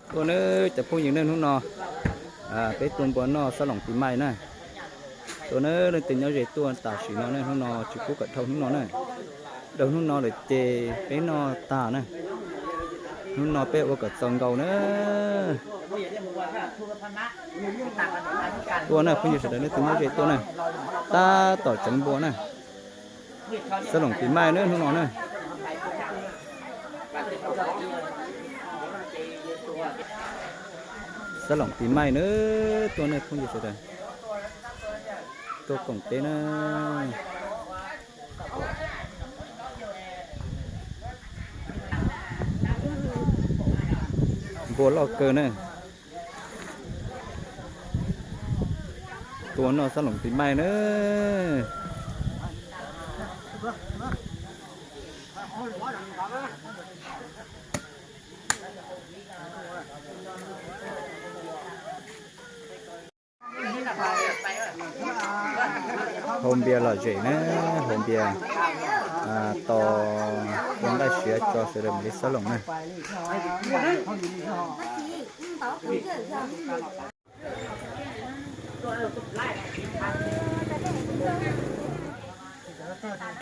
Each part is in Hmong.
Tuaj nawb cov phooj ywg ne, hnub no peb tuaj npua noj xab loos pis maij na. Tuaj nawb, leej twg nyob ze tuaj tam sim no ne, hnub no tsis pub kom dhau hnub no na. Dhau hnub no lawm ces peb noj tag na. Hnub no peb ua kom txaus nkaus na. Tuaj na phooj ywg sawv daws, leej twg nyob ze tuaj na, tab tom tseev npua na. Xab loos pis maij na hnub no na. Xab loos pis maij na, tuaj nej phooj ywg sawv daws, tuaj koom peb na. Npua loj kawg na. Tuaj noj xab loos pis maij na. Hau npias lom zem na, hau npias tos ua nqaij siav tso sawv daws mus li xab loos na.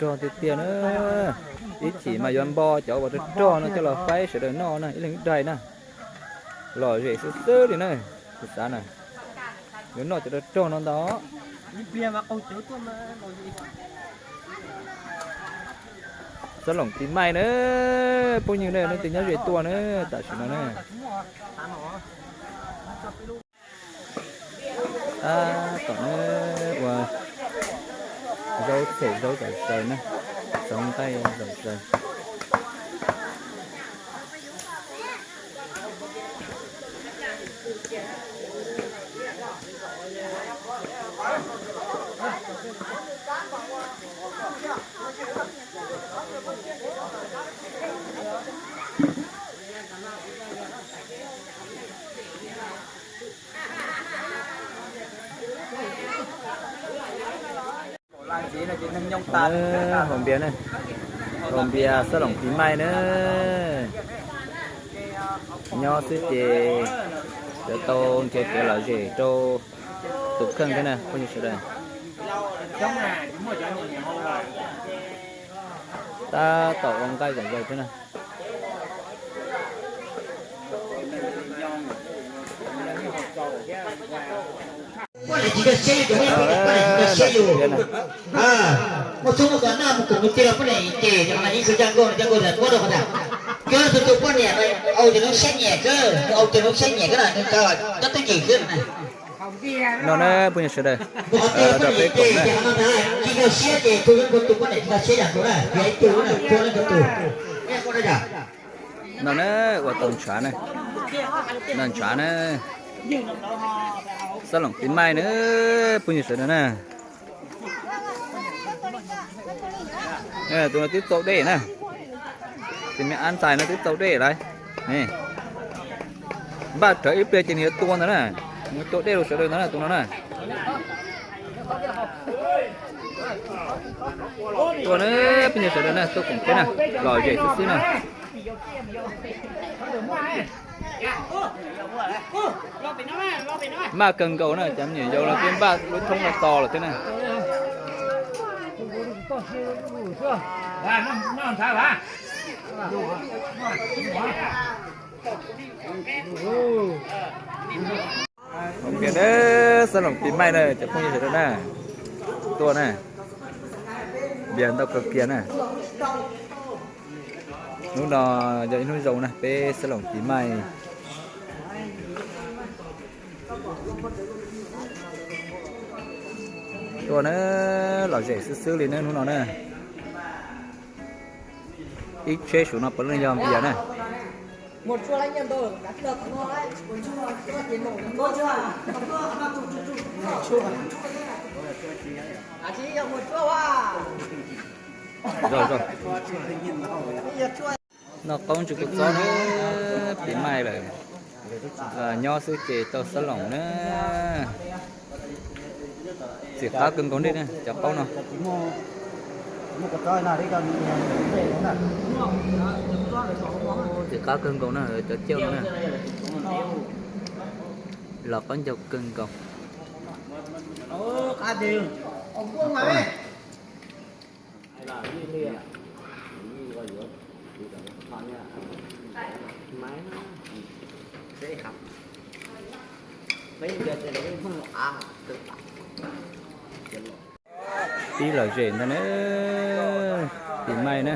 Rog tiag tiag na. Ib chim mas yuav npo cov uas rog rog no coj los faib sawv daws noj na, ib leeg ib daim na. Lom zem xwb xwb li na. Kuv xav na, yuav noj cov rog rog no ntau. Xab loos pis maij na, phooj ywg ne, leej twg nyob ze tuaj na, tam sim no na. Tab tom na, ua zaub txhem zaub zom zaws na, txhoov nqaij zom zaws. Hau npias na, hau npias xab loos pis maij na. Nyob xwb ces yuav tau nrhiav kev lom zem rau tus kheej thiab na phooj ywg sawv daws. Tab tom ua nqaij zom zaws thiab na. Muaj txuj muaj tus noj mus koom tus tiag poj niam ces ib tug caj nkauj caj nkauj tias tuaj rau qhov tias, koj tus tus poj niam au cov noob siab nyiam kawg, au cov noob siab nyiam kawg na, nws tau cov twj ywm xwb na. No na phooj ywg sawv daws, rau peb koom na. No na, ua tau ntshav na, no ntshav na, xab loos pis maij na, phooj ywg sawv daws na. Tus no twb txaus dej na, tus me ab ntxhais no twb txaus dej lawm. Npaj rawv ib pliag ces nws yuav tua ntawd na, nws tua dej rau sawv daws ntawd na tus no na. Tuaj na, peb nyuag sawv daws na, tuaj koom peb na, lom zem xwb xwb na. Maj kawg nkaus na, cov me nyuam yaus no twb npaj lub thoob no to lawm thiab na. Npias na, xab loos pis maij na, cov phooj ywg sawv daws na, tuaj na, npias ntau kawg kiag na. Hnub no yog ib hnub zoo na, peb xab loos pis maij. Tuaj na, lom zem xwb xwb li na hnub no na. Ib tsheb saum no puav leej yog npias na. Noj qaub ntsw kua txob na, pis maij lawm. Nyob xwb ces tau xab loos na. Txim qab kawg nkaus ne, cov qaub no. Txim qab kawg nkaus na, cov cauj no na. Los qaub ncaug kawg nkaus. Pib lom zem ntag na, tim maij na,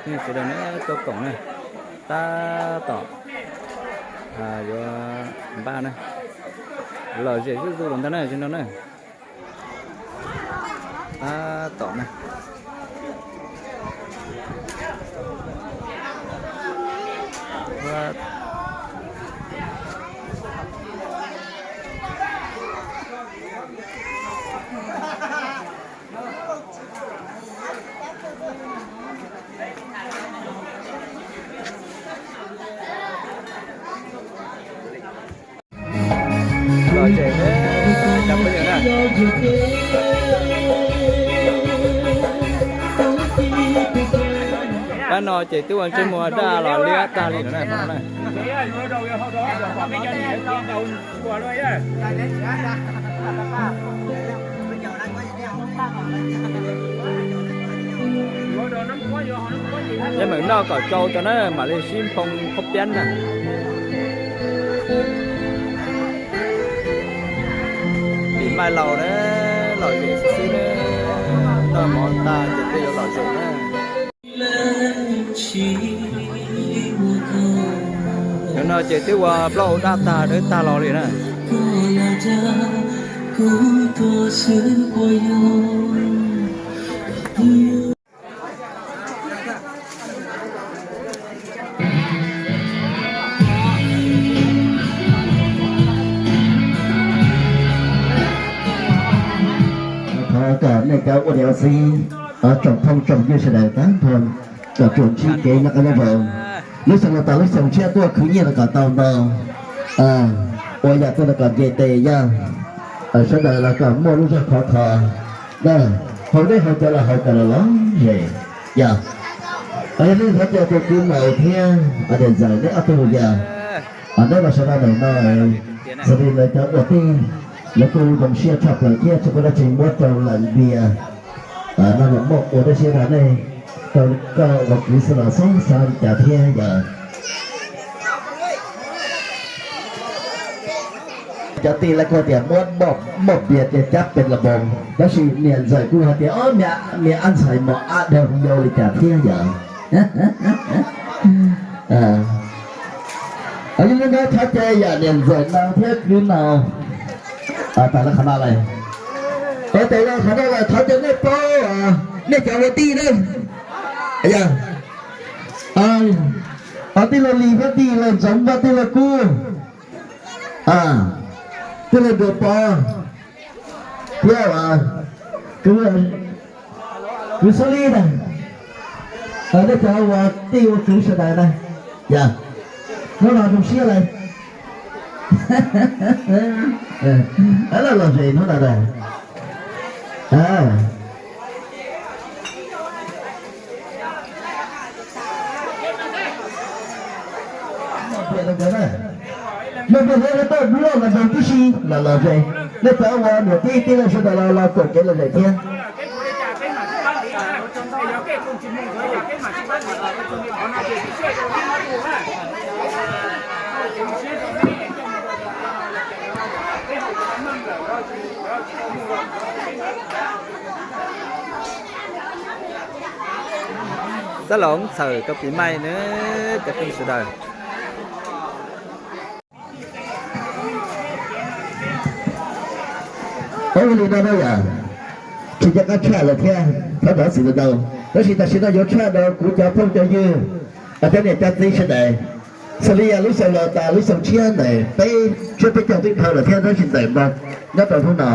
nej sawv daws na, tuaj koom na, tab tom yuav npaj na, lom zem zuj zus los ntag na, no na. Tab tom na. Lom zem na, cov phooj ywg na. Pab no ces twb ua ntsej muag daj los liab tag li no na. Yeej meem noj kom tsau tso na mam li sib nphoo khaub piab na. Tim maij laus na, lom zem xwb xwb na, noj mov tas ces twb yuav lom zem na. Cov no ces twb ua plaub hau daj tag dawb tag los li na. Thov kom nej cov ua niam ua txiv, tsoom phooj tsoom ywg sawv daws tag nrho kom tsuas ntsib kev noj qab nyob zoo. Lub xyoo no tas lub xyoo tshiab tuaj khwv nyiaj los kom tau ntau, ua yam twg los kom nce tes yog, sawv daws los kom muaj lub zog khov kho. Haus dej haus cawv los haus kom lom zem yog. Yog li thov caw tus kwv Maum thiab niam ntxawm neb ob tug yog, neb los sawv daws ntawm no, xws li lawv cov ua tij, lawv kuj zoo siab tshaj plaws thiab tsis muaj dab tsi muab rau lawm ntiag. No los muaj ua dab tsi rau nej, rau koj ua kwv xwb los xyov xav li cas thiab yog. Cov tij lawv kuj tias muab moj npias ces cab pes las npoos, tab sis niam ntxawm kuj hais tias ob niag ab ntxhais mos ab dhau yau li cas thiab yom. Yog li ntawd thov caw yam niam ntxawm no thiab kwv no tas lawv qhov no lawm. Ua tas lawv qhov no lawm thov caw nej paub, nej cov ua tij na, yog tij laug Lis thiab tij laug Ntxoov Vaj, tij laug Kub, tij laug Ntuas Pov thiab kwv Xab Lib na, nej cov ua tij ua kwv sawv daws na, yog hnub no zoo siab lawm. Lom zem hnub no na. Mej pej hab tau nploj los nrog tib si los lom zem. Nej cov ua niam tij tij laug sawv daws los los koom kev lom zem thiab. Xab Loos txhawm rau pis maij na, cov phooj ywg sawv daws. Ua li no na yom, tsis nco qab tshaj lawm thiab, thov zam txim ntau. Tab sis tam sim no yuav tshaj rau kuv cov phooj cov ywg, cov niam cov txiv sawv daws. Xws li yog lub xyoo laus tas lub xyoo tshiab ntawm peb tshiab peb caug twb dhau lawm thiab tab sis ntawm no nyob rau hnub no.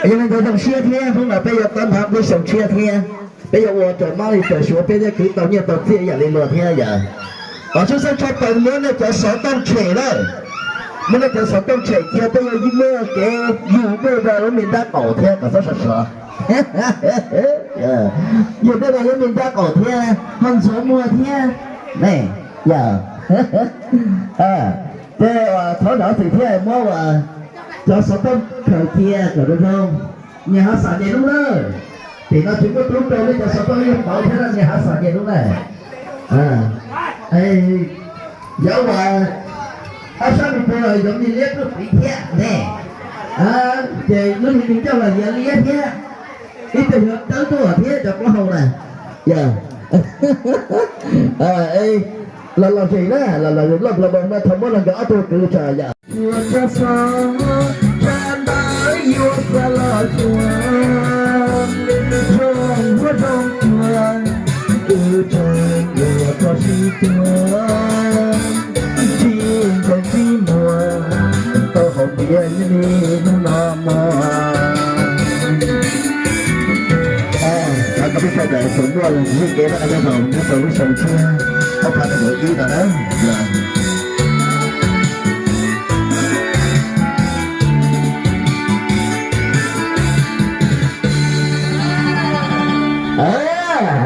Yog li ntawd zoo siab thiab hnub no peb yuav tab nrho lub xyoo tshiab thiab peb yuav ua raws mab li raws suav, peb thiaj khwv tau nyiaj tau txiaj ib yam li luag thiab yom. Os, tshwj xeeb tshaj plaws muab nej cov xov tooj tshem na, muab nej cov xov tooj tshem cia peb yuav muaj kev yug dej rau lub me nrab qaum thiab kom txhob sov sov. Yug dej rau lub me nrab qaum thiab ho ntxuav muag thiab ne, yog. Tej thov zam txim thiab muab cov xov tooj khaws cia kom zoo zoo. Nyias ho xam nyias lub na. Tim no tsis muaj tub rau, nej cov xov tooj yeej pauv thiab, nyias ho xam nyias lub na. Yog ua ob sab me pua los yuav me liab tuaj piv thiab ne. Ces lub me me coj los yuav liab thiab. Ib tug yuav dawb tuaj thiab cov plaub hau na. Los los zem na, los los zem loj los no thaum muab los nkawd ob tug kwv tso yom. Tsuas tso xov, tsa ntawv yuav xa los tsuas, zoo huab zoo cua, kwv tsev yuav tso sib tua, txij ntxeev txij muag, tau hauv tias ib hnub no mog. Thov kom peb sawv daws tsuas muaj lub kev noj qab nyob zoo nyob rau lub xyoo tshiab ob phav nees nkaum ib no na.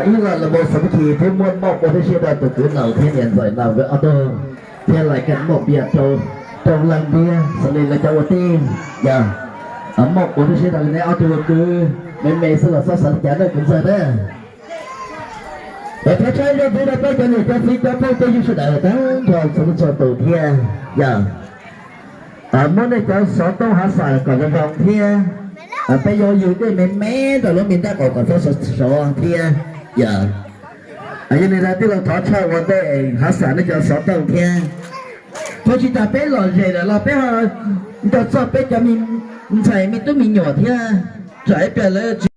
Ib los los mus xav pub chis thiab muaj moj ua thiab siab rau tus kwv Naus thiab niam ntxawm Naus nkawd ob tug, thiab lais kawm moj pias rau rau leej ntiag xws li lawv cov ua tij. Yog moj ua thiab siab rau neb ob tug ua kwv, me me xwb los txhob xav li cas na kwv ntxawg na. Thov tshab zaj pub rau peb cov niam cov txiv cov phooj cov ywg sawv daws tag nrho txhua leej txhua tus thiab. Yog muab nej cov xov tooj hav xam kom zoo zoo thiab. Peb yuav yws dej me me rau lub me ntaj qaum kom txhob sov thiab. Yog yog li ntawd tij laug thov tshaj ua ntej hav xam nej cov xov tooj thiab. Thaum tsis tas peb lom zem lawm los peb ho nco txog peb cov me ntxhais me tub me nyuam thiab, tsam ib pliag lawv